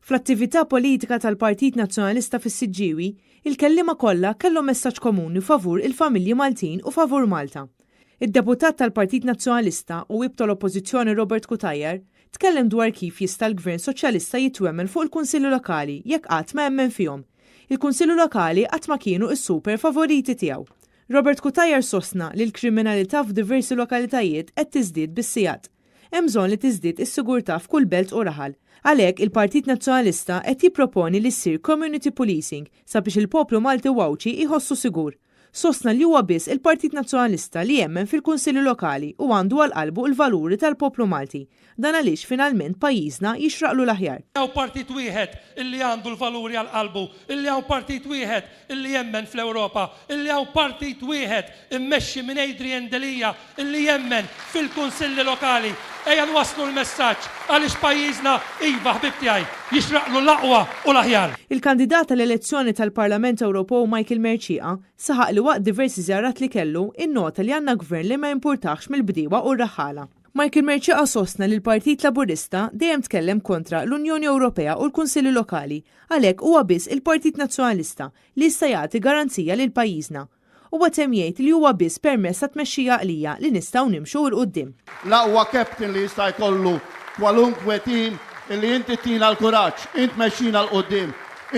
Fl-attività politika tal-Partit Nazzjonalista fis-Siġġiewi, il-kelliema kollha kellhom messaġġ komuni favur il-familji Maltin u favur Malta. Id-Deputat tal-Partit Nazzjonalista u Whip tal-Oppożizzjoni Robert Cutajar tkellem dwar kif jista' l-Gvern Soċjalista jitwemmen fuq il-Kunsilli Lokali jekk qatt ma emmen fihom. Il-Kunsilli Lokali qatt ma kienu s-super favoriti tiegħu. Robert Cutajar sostna li l-kriminalità f'diversi lokalitajiet qed tiżdied bis-sigħat. Hemm bżonn li tiżdied is-sigurtà f'kull belt u raħal. Għalhekk, il-Partit Nazzjonalista qed jipproponi li ssir community policing sabiex il-poplu Malti u Għawdxi jħossu sigur. Sostna li huwa biss il-Partit Nazzjonalista li jemmen fil-Kunsilli Lokali u għandu għal qalbu l-valuri tal-poplu Malti. Dan għaliex finalment pajjiżna jixraqlu l-aħjar. Hawn partit wieħed illi għandu l-valuri għal qalbu, illi hawn partit wieħed illi jemmen fl-Ewropa, illi hawn partit wieħed immexxi minn Adrian Delia illi jemmen fil-Kunsilli Lokali. Ejja nwasslu l-messaġġ għaliex pajjiżna, iva ħbieb tiegħi, jixraqlu l-aqwa u l-aħjar. Il-kandidat għall-elezzjoni tal-Parlament Ewropew Michael Mercieca saħaq li waqt diversi żjarat li kellu, innota li għandna Gvern li ma jimpurtahx mill-bdiewa u r-raħħala. Michael Mercieca sostna li l-Partit Laburista dejjem tkellem kontra l-Unjoni Ewropea u l-Kunsilli Lokali, għalhekk huwa biss il-Partit Nazzjonalista li jista' jagħti garanzija lil pajjiżna. Huwa temm jgħid li huwa biss permezz ta' tmexxija għaqlija li nistgħu nimxu 'l quddiem. L-aqwa captain li jista' jkollu kwalunkwe team illi inti ttina l-kuraġġ, int tmexxina 'l quddiem,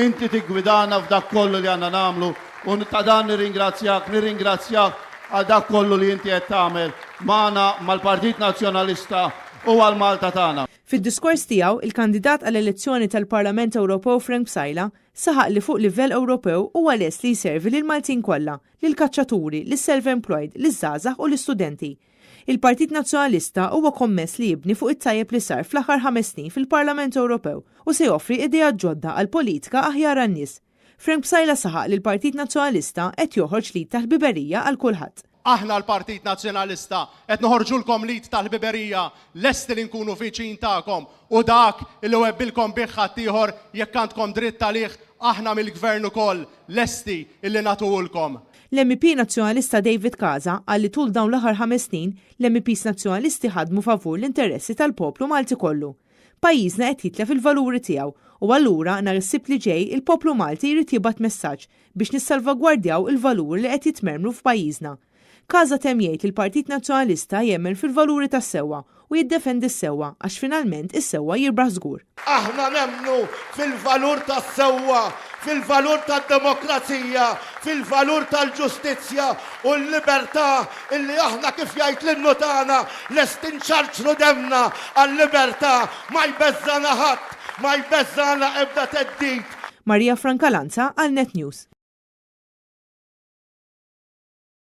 inti tiggwidana f'dak kollu li għandna nagħmlu u ta' dan nirringrazzjak, nirringrazzjak għal dak kollu li inti qed tagħmel magħna, mal-Partit Nazzjonalista u għal Malta tagħna. Fid-diskors tiegħu, il-kandidat għall-elezzjoni tal-Parlament Ewropew Frank Psaila Saħaq li fuq livell Ewropew huwa lest li jservi lill-Maltin kollha, lill-kaċċaturi, lis-self-employed, liż-żgħażagħ u l-istudenti. Il-Partit Nazzjonalista huwa kommess li jibni fuq it-tajjeb li sar fl-aħħar ħames snin fil-Parlament Ewropew u se joffri ideat ġodda għal politika aħjar għan-nies. Frank Psaila saħaq li l-Partit Nazzjonalista qed joħroġ l-id tal-ħbiberija għal kulħadd. Aħna l-Partit Nazzjonalista qed noħorġulkom l-id tal-ħbiberija, lesti li nkunu viċin tagħkom u dak li webbilkom bih ħaddieħor jekk għandkom dritt għalih aħna mill-Gvern ukoll lesti illi nagħtuhulkom. L-MEP Nazzjonalista David Casa qal li tul dawn l-aħħar ħames snin, l-MEPs Nazzjonalisti ħadmu favur l-interessi tal-poplu Malti kollu. Pajjiżna qed jitlef il-valuri tiegħu u allura nhar is-Sibt li ġej il-poplu Malti jrid jibgħat messaġġ biex nissalvagwardjaw il-valuri li qed jitmermru f'pajjiżna. Casa temm jgħid li l-Partit Nazzjonalista jemmen fil-valuri tas-sewwa u jiddefendi s-sewwa għax finalment is-sewwa jirbaħ żgur. Aħna nemmnu fil-valur tas-sewwa, fil-valur tad-demokrazija, fil-valur tal-ġustizzja u l-libertà illi aħna kif jgħid l-innu tagħna lesti nċarċru demmna għal-libertà, ma jbeżżagħna ħadd, ma jbeżżagħna ebda theddid. Maria Francalanza għal Net News.